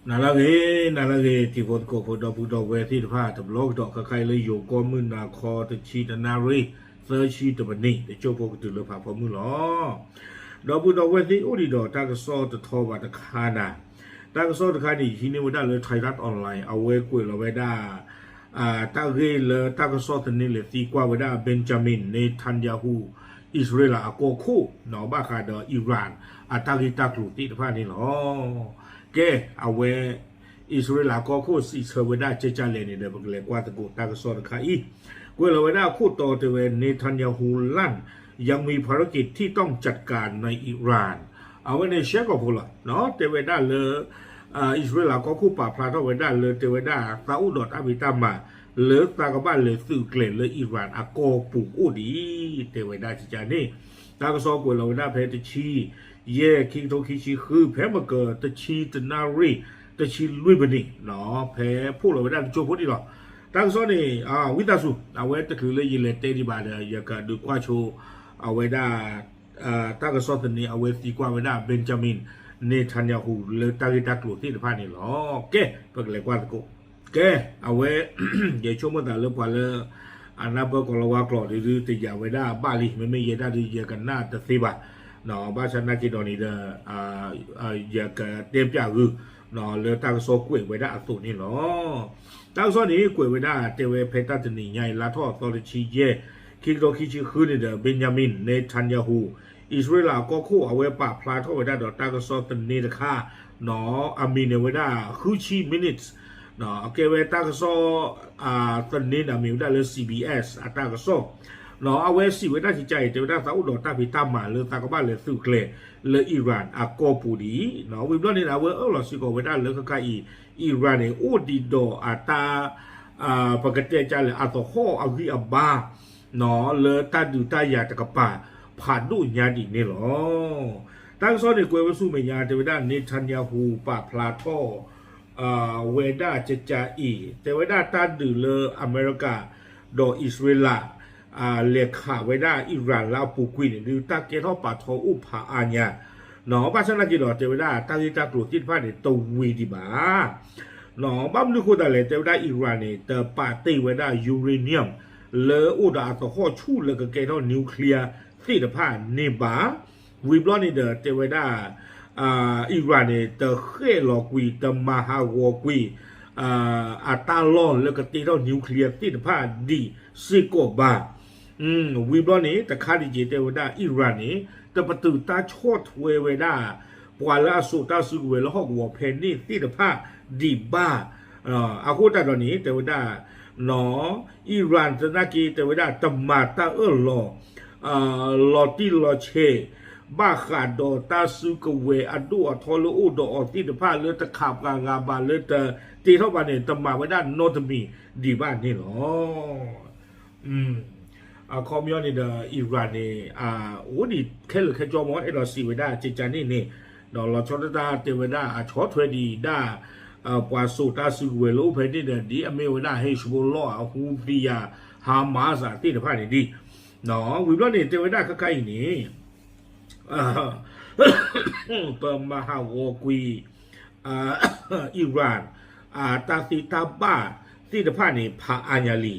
နၤလၢအဂ့ၤ, နၤလၢအဂ့ၤ, တံၤဖိသကိးဖိ ဒီပုၢ်ဒီဝဲၢ်သ့ၣ်တဖၣ် တဘျီကဒီး ခဲခါအံၤလၢယိၤကီၢ်မုၢ်နၤခီ တဆံတနၣ်ရံၣ် သၢဆံတမံးနံး တစိၢ်ဖိကတုၤလၢဖးဖီမုၢ်လီၤ. ဒီပုၢ်ဒီဝဲၢ်သ့ၣ် အိၣ်ဒံးဒီးတၢ်ကစီၣ်တထီဘၣ်တခါနၤ, တၢ်ကစီၣ်တခါန့ၣ် ယဟံးန့ၢ်ဝဲဒၣ်လၢ Thairath Online အဝဲကွဲးလီၤဝဲဒၣ် တၢ်ဂ့ၢ်လၢတၢ်ကစီၣ်သန့လဲၤသံကွၢ်ဝဲဒၣ် Benjamin Netanyahu အံၣ်စရ့လးအကီၢ်ခိၣ် ဘၣ်ဃးဒီး Iran အတၢ်ဂ့ၢ်တၢ်ကျိၤသ့ၣ်တဖၣ်န့ၣ်လီၤ. ကဲ, အဝဲ အံၣ်စရ့လးကီၢ်ခိၣ်စံးဆၢဝဲဒၣ်ကဲကၢ်လဲၣ်န့ၣ်ဒီး ပကလဲၤကွၢ်သကိးတၢ်ကစီၣ်တခါအံၤ, ကွဲးလီၤဝဲဒၢအခိၣ်တီတဲဝဲ Netanyahu လၢ် ยังมีภารกิจที่ต้องจัดการในอิหร่าน အဝဲန့ၣ်ရှဲကီၢ်ဖိလီၤ. တဲဝဲဒၣ်လၢ အံၣ်စရ့လးကီၢ်ခိၣ်ပာ်ဖျါထီၣ်ဝဲဒၣ်လၢတဲဝဲဒၣ် သးအိၣ်ဒီးတၢ်ဖံးတၢ်မၤ လၢသးကဘၣ်လဲၤသုးကျဲၤလၢ Iran အကီၢ်ပူၤအိၣ်ဒံး တဲဝဲဒၣ်ကကန့ၣ်, တၢ်ကစီၣ်ကွဲးလီၤဝဲဒၣ်ဖဲတဆံယဲၢ် ခံကထိခံဆံဃု ဖဲမကၢၤတဆံတနၣ်ရံၣ် တဆံလွံၢ်မံးနံး ဖဲဖီၣ်လီၤဝဲဒၣ်တစိၢ်ဖိဒံးလီၤ. တၢ်ကစီၣ်န့ၣ် ဝံသးစူၤ အဝဲတချုးလၢယလဲၤတဲဒံးဘၣ်ဒီး ယကဒုးကွၢ်ဆိ အဝဲဒၣ် တၢ်ကစီၣ်သန့အဝဲသံကွၢ်ဝဲဒၣ် Benjamin Netanyahu လၢတၢ်ဂ့ၢ်တၢ်ကျိၤသ့ၣ်တဖၣ်န့ၣ်လီၤ. ကဲ, ပကလဲၤကွၢ်သကိး. ကဲ, အဝဲ ယဆိကမိၣ်သးလၢပှၤလၢ အနၢ်ပၢၢ်ကိးလီၤဝါကျိာ်ဒုး တယာ်ဝဲဒၣ်ဘၣ်လံ, မ့မ့ၢ်ယဲဒၣ်ဒုး ယကနၣ်တသ့ဘၣ်, ဘၣ်ဆၣ်နာ်က့ဒီးန့ၣ်ဒီး ယကတဲပၠးဂုာ် လၢတၢ်ကစီၣ်ကွဲးဝဲဒၣ်အသိးန့ၣ်လီၤ. တၢ်ကစီၣ်န့ၣ် ကွဲးဝဲဒၣ်တဲဝဲဖဲတၢ်တနံၤညါအံၤ လါထီၣ်အသီတဆံယဲၢ် ခံကထိခံဆံဃုန့ၣ်ဒီး Benjamin Netanyahu အံၣ်စရ့လးအကီၢ်ခိၣ် အဝဲပာ်ဖျါထီၣ်ဝဲဒၣ်ဒီးတၢ်ကစီၣ်သန့တခါ အမံၤန့ၣ်ဝဲဒၣ် ဃုဆံ minutes အကဲဝဲတၢ်ကစီၣ် သန့န့ၣ်မ့ၢ်ဝဲဒၣ်လၢ CBS အတၢ်ကစီၣ်, အဝဲစံးဝဲဒၣ်ကကန့ၣ် တဲဝဲဒၣ်သးအိၣ်ဒီးတၢ်ဖံးတၢ်မၤလၢသးကဘၣ်လဲၤသုးကျဲၤလၢ Iran အကီၢ်ပူၤဒံး, ဝံၤဘျီန့ၣ် အဝဲအၢၣ်လီၤစ့ၢ်ကီးဝဲဒၣ်လၢခဲခါအံၤ Iran န့ၣ် အိၣ်ဒံးဒီးအတၢ် ပကတဲကလဲၣ် အသဟီၣ်အဂံၢ်အဘါ လၢတၢ်ဒုးတၢ်ယၤတကပၤ ဖးဒိၣ်ညါဒံးန့ၣ်လီၤ. တၢ်ကစီၣ်န့ၣ်ကွဲးဝဲဆူမဲာ်ညါ တဲဝဲဒၣ် Netanyahu ပာ်ဖျါထီၣ် ဝဲဒၣ်ကကအံၤ တဲဝဲဒၣ်တၢ်ဒုးလၢအမဲရကၤဒီးအံၣ်စရ့လး လဲၤခးဝဲဒၣ် Iran လၢအပူၤကွံာ်န့ၣ် ဒုးတၢ်ကဲထီၣ်ပာ်ထီအိၣ်ဖးအါညါ, ဘၣ်ဆၣ်နာ်က့ဒီး တဲဝဲဒၣ်တၢ်ဂ့ၢ်တၢ်ကျိၤသ့ၣ်တဖၣ်န့ၣ် တဝံၤဒံးဘၣ်. ဘၣ်မနုၤဃိသတးလဲၣ် တဲဝဲဒၣ် Iran န့ၣ် တပာ်တ့ၢ်ဝဲဒၣ် uranium လၢအိၣ်ဒီးအသဟီၣ်ဆူၣ်လၢကကဲထီၣ် nuclear သ့ၣ်တဖၣ်န့ၣ်ဘၣ်. ဝံၤဘျီန့ၣ်ဒီး တဲဝဲဒၣ် Iran န့ၣ် တဃဲၣ်လီၤကွံာ် တမၤဟးဂီၤကွံာ် အတၢ်လီၢ်လၢကတ့ထီၣ် nuclear သ့ၣ်တဖၣ်ဒံးစ့ၢ်ကီးဘၣ်. ဝံၤဘျီန့ၣ် တခါဒံးက့ၤ တဲဝဲဒၣ် Iran န့ၣ် တပတုာ်တၢ်ဆီၣ်ထွဲဝဲဒၣ် ပှၤလၢအစိာ်တၢ်စုကဝဲၤလၢဟီၣ်ကဝီၤဖဲန့ၣ်သ့ၣ်တဖၣ်ဒံးဘၣ်. အဃိသတးဒီးန့ၣ် တဲဝဲဒၣ် Iran သနာ်က့ တဲဝဲဒၣ် တမၤတၢ်အၢၣ်လီၤ လီၤတံၢ်လီၤဆဲး ဘၣ်ဃးဒီးတၢ်စုကဝဲၤအဒိၣ်အထီလၢအိၣ်ဒီးအီၤသ့ၣ်တဖၣ်လၢတခးပှၤဂၤဘၣ်လၢတတ့ထီၣ်ဘၣ်န့ၣ် တမၤဝဲဒၣ်နီတမံၤဒံးဘၣ်န့ၣ်လီၤ. အခီပညီန့ၣ်ဒီး Iran န့ၣ် အိၣ်ဒံးခဲလၢာ်ခဲဆ့မ့ၢ် အဲၣ်ဒိးစံးဝဲဒၣ်ကကန့ၣ်န့ၣ်, ဒီးလီၤဆီဒၣ်တၢ်တဲဝဲဒၣ်အဆီၣ်ထွဲဒံးဒၣ် ပှၤစိာ်တၢ်စုကဝဲၤလၢအိၣ်ဖဲန့ၣ်ဒီး ဒ်အမ့ၢ်ဝဲဒၣ် Hezbollah အ Houthi ယၤ Hamas သ့ၣ်တဖၣ်န့ၣ်ဒံး, ဝံၤဘျီန့ၣ် တဲဝဲဒၣ်ခဲခါအံၤန့ၣ် ပမၤဟးဂီၤကွံာ် Iran အတၢ်သ့တၢ်ဘၣ်သ့ၣ်တဖၣ်န့ၣ် ဖးအါညါလံ.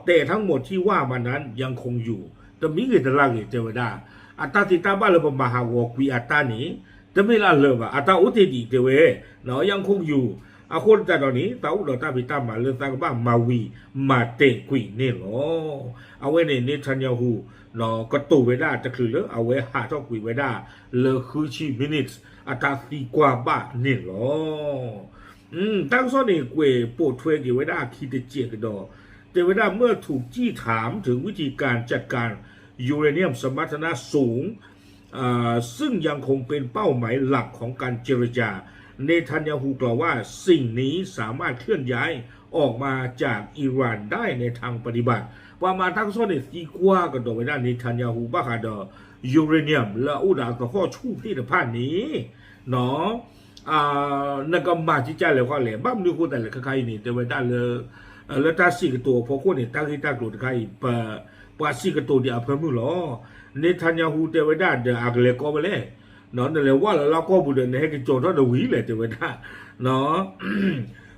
แต่ทั้งหมดที่ว่ามานั้นยังคงอยู่ တမံၤဂ့ၤတလၢ်ဂ့ၤ တဲဝဲဒၣ် အတၢ်သ့တၢ်ဘၣ်လၢပမၤဟးဂီၤကွံာ်အတၢ်န့ၣ် တမ့ၢ်လၢအလၢာ်ဘၣ် အတၢ်အိၣ်တ့ၢ်ဒံးတဲဝဲ ยังคงอยู่ အဃိသတးဒီးန့ၣ် သးအိၣ်ဒီးတၢ်ဖံးတၢ်မၤလၢသးကဘၣ်မၤဝံၤမၤတဲာ်ကွံာ်န့ၣ်လီၤ. အဝဲန့ၣ် Netanyahu ကတိၤဝဲဒၣ်တချုးလၢအဝဲဟးထီၣ်ကွံာ်ဝဲဒၣ်လၢဃုဆံ minutes အတၢ်သံကွၢ်ဘၣ်န့ၣ်လီၤ. တၢ်ကစီၣ်န့ၣ် ကွဲးပိာ်ထွဲက့ၤဝဲဒၣ်အခံတစဲးကဒီး တဲဝဲဒၣ် เมื่อถูกจี้ถามถึงวิธีการจัดการ uranium สมรรถนะสูง ซึ่งยังคงเป็นเป้าหมายหลักของการเจรจา Netanyahu กล่าวว่าสิ่งนี้สามารถเคลื่อนย้ายออกมาจากอิหร่านได้ในทางปฏิบัติ ပှၤမၤတၢ်ကစီၣ်န့ၣ် သံကွၢ်ကဒီးဝဲဒၣ် Netanyahu ဘၣ်ဃးဒီး uranium လၢအအိၣ်ဒီးအသဟီၣ်ဆူၣ်သ့ၣ်တဖၣ်န့ၣ် နကမၤကကလဲၣ်ဃီလဲၣ် ဘၣ်မနုၤအဃိသတးလဲၣ် ခဲခါအံၤန့ၣ် တဲဝဲဒၣ်လၢ လၢတၢ်စံးကတိၤအဖီခိၣ်န့ၣ် တၢ်ဂ့ၢ်တၢ်ကျိၤတခါအံၤ ပှၤစံးကတိၤဒံးအဖၢမုၢ်လီၤ. Netanyahu တဲဝဲဒၣ်ဒီးအကလဲၤကီဝဲလဲၣ် နလဲၤဝၢ်လီၤလၢကီၢ်ပူၤဒီး နဟဲက့ၤကၠီၤထီၣ်ဒီးဝံၤလဲၣ် တဲဝဲဒၣ်.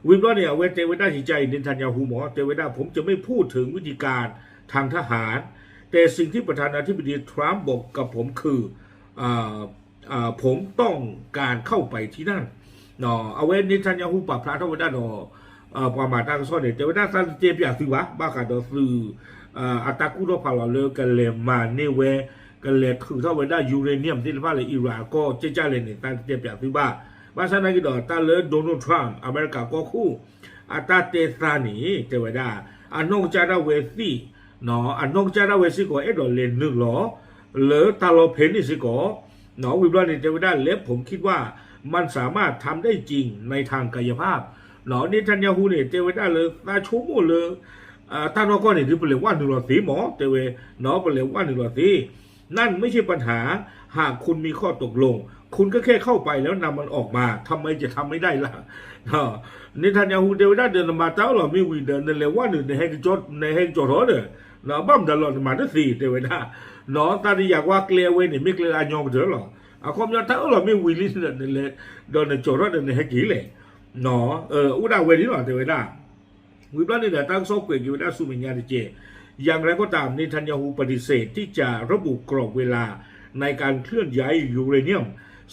ဝံၤဘျီန့ၣ် အဝဲတဲဝဲဒၣ် ယကၢ်အံၤ Netanyahu မ့ၢ် တဲဝဲဒၣ် ผมจะไม่พูดถึงวิธีการทางทหาร แต่สิ่งที่ประธานาธิบดีทรัมป์บอกกับผมคือ ผมต้องการเข้าไปที่นั่น အဝဲ Netanyahu ပာ်ဖျါထီၣ်ဝဲဒၣ်ဒီး ပှၤမၤတၢ်ကစီၣ်န့ၣ် တဲဝဲဒၣ် သးတတဲပၠးသုဘၣ် ဘၣ်ဃးဒီးသုး အတၢ်ကူၣ်ထီၣ်ဖးလီၤလၢကလဲၤမၤန့ၢ်ဝဲ ကလဲၤထုးထီၣ်ဝဲဒၣ် uranium သ့ၣ်တဖၣ်လၢ Iran အကီၢ်ကၠဲၣ်ကၠၢ်လဲၣ်န့ၣ် သးတတဲပၠးသုဘၣ်. ဘၣ်ဆၣ်သနာ်က့ဒီး တၢ်လၢ Donald Trump အမဲရကၤကီၢ်ခိၣ် အတၢ်တဲသါန့ၣ် တဲဝဲဒၣ် အနီၢ်ကစၢ်ဒၣ်ဝဲသ့ၣ် အနီၢ်ကစၢ်ဒၣ်ဝဲစ့ၢ်ကီး အဲၣ်ဒိးလဲၤနုာ်လီၤ လၢတၢ်လီၢ်ဖဲန့ၣ်စ့ၢ်ကီး ဝံၤဘျီန့ၣ် တဲဝဲဒၣ် และผมคิดว่ามันสามารถทำได้จริงในทางกายภาพ Netanyahu န့ၣ် တဲဝဲဒၣ်လၢသးဆိကမိၣ်လၢ တၢ်နီၢ်ကီၢ်န့ၣ်ဒုး ပလဲၤဝၢ်နုာ်လီၤသ့မ့ၢ် တဲဝဲ ပလဲၤဝၢ်နုာ်လီၤသ့ นั่นไม่ใช่ปัญหา หากคุณมีข้อตกลง คุณก็แค่เข้าไปแล้วนำมันออกมา ทำไมจะทำไม่ได้ล่ะ Netanyahu တဲဝဲဒၣ်ဒီး နမၤတၢ်အၢၣ်လီၤမ့ၢ်ဝံၤဒီး နလဲၤဝၢ်နုာ် နဟဲကကၠီၤထီၣ်ဒီး ဘၣ်မတၤလီၤ နမၤတသ့ တဲဝဲဒၣ်. သးတယာ်ကွၢ်ကျဲအဝဲန့ၣ် မ့ၢ်ကျဲလၢအညီကတၢၢ်လီၤ. အခီပညီတၢ်အၢၣ်လီၤမ့ၢ်ဝံၤလံဒီး နလဲၤ ဒီးနကၠီၤထီၣ်ဒီးနဟဲက့ၤလဲၣ် အိၣ်ဒၣ်ဝဲလံလီၤ တဲဝဲဒၣ်. ဝံၤဘျီန့ၣ်ဒီး တၢ်ကစီၣ်ကွဲးက့ၤဝဲဒၣ်ဆူမဲာ်ညါတက့ၢ်. อย่างไรก็ตาม Netanyahu ปฏิเสธที่จะระบุกรอบเวลาในการเคลื่อนย้าย uranium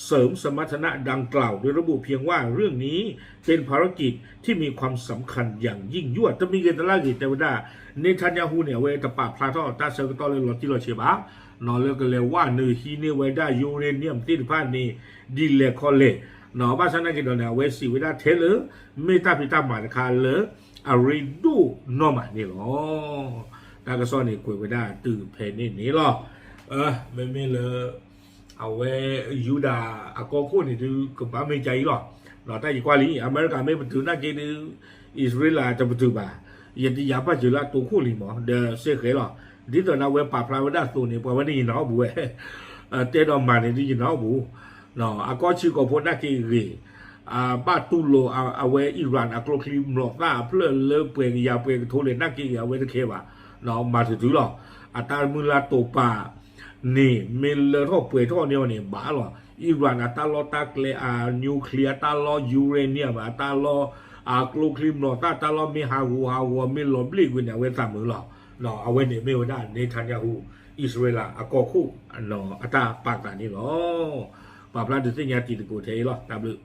เสริมสมรรถนะดังกล่าว โดยระบุเพียงว่าเรื่องนี้เป็นภารกิจที่มีความสำคัญอย่างยิ่งยวด တမံၤဂ့ၤတလါဂ့ၤ တဲဝဲဒၣ် Netanyahu န့ၣ် အဝဲတပာ်ဖျါထီၣ်တၢ်ဆၢကတီၢ်လၢလီၤတံၢ်လီၤဆဲးဘၣ် လၢကလဲၤဝၢ်နုာ်ဟံးန့ၢ်ဝဲဒၣ် uranium သ့ၣ်တဖၣ်န့ၣ် ဒ်လဲၣ်ခီလဲၣ် ဘၣ်ဆၣ်သနာ်က့ဒီးန့ၣ် အဝဲစံးဝဲဒၣ်ထဲလၢ မ့ၢ်တၢ်ဖံးတၢ်မၤတခါလၢ အရ့ဒိၣ်နီၢ်မးန့ၣ်လီၤ. တၢ်ကစီၣ်န့ၣ်ကွဲးဝဲဒၣ်တုၤဖဲန့ၣ်န့ၣ်လီၤ. မ့မ့ၢ်လၢ အဝဲ ယူဒၤအကီၢ်ခိၣ်န့ၣ်ဒုး ကဘၣ်မ့ၢ်ကါအံၤလီၤ. တၢ်ယကွၢ်လံ အမဲရကၤမ့ၢ်ပတုာ်နာ်က့ဒုး အံၣ်စရ့လးတပတုာ်ဘၣ်. ယတယာ်ဘၣ်စၢၤလၢအတိခိၣ်လံမး ဒီးစ့ၢ်ကီးလီၤ. ဒ်သိးနဝဲပာ်ဖျါဝဲဒၣ်အသိးန့ၣ် ပှၤဝဲန့ၣ်ယနၢ်ဟူဘၣ်ဝဲ တဲဒီးမၤန့ၣ်ဒုးယနၢ်ဟူဘၣ် အကီၢ်ဆံးကီၢ်ဖိနာ်က့ဂ့ၤ ဘၣ်တူၢ်လိာ်အဝဲ Iran အကျိချံမျိာ်သၣ်အဖျၢၣ်လၢပှဲၤကယၤပှဲၤကထိလဲၣ်နာ်က့ဂ့ၤ အဝဲတခဲဘၣ် မၤတတုၤလီၤ. အတၢ်မုၢ်လၢ်တိာ်ပာ်န့ၣ် မ့ၢ်လၢထီၣ်ပှဲၤထီၣ်န့ၢ်အီၤန့ၣ် ဘၣ်လီၤ. Iran အတၢ်လီၢ်တၢ်ကျဲ အ nuclear အတၢ်လီၢ် uranium အတၢ်လီၢ် အကျိချံမျိာ်သၣ်တၢ်လီၢ်မ့ၢ်ဟးဂူာ်ဟးဂီၤ မ့ၢ်လီၤဘျ့ၣ်ကွံာ်န့ၣ် အဝဲသးမုာ်လီၤ. အဝဲန့ၣ်မ့ၢ်ဝဲဒၣ် Netanyahu အံၣ်စရ့လးအကီၢ်ခိၣ် အတၢ်ပာ်သးန့ၣ်လီၤ. ပာ်ဖျါဒုးသ့ၣ်ညါတံၤသကိးထဲအံၤလီၤ. တၢ်ဘျုး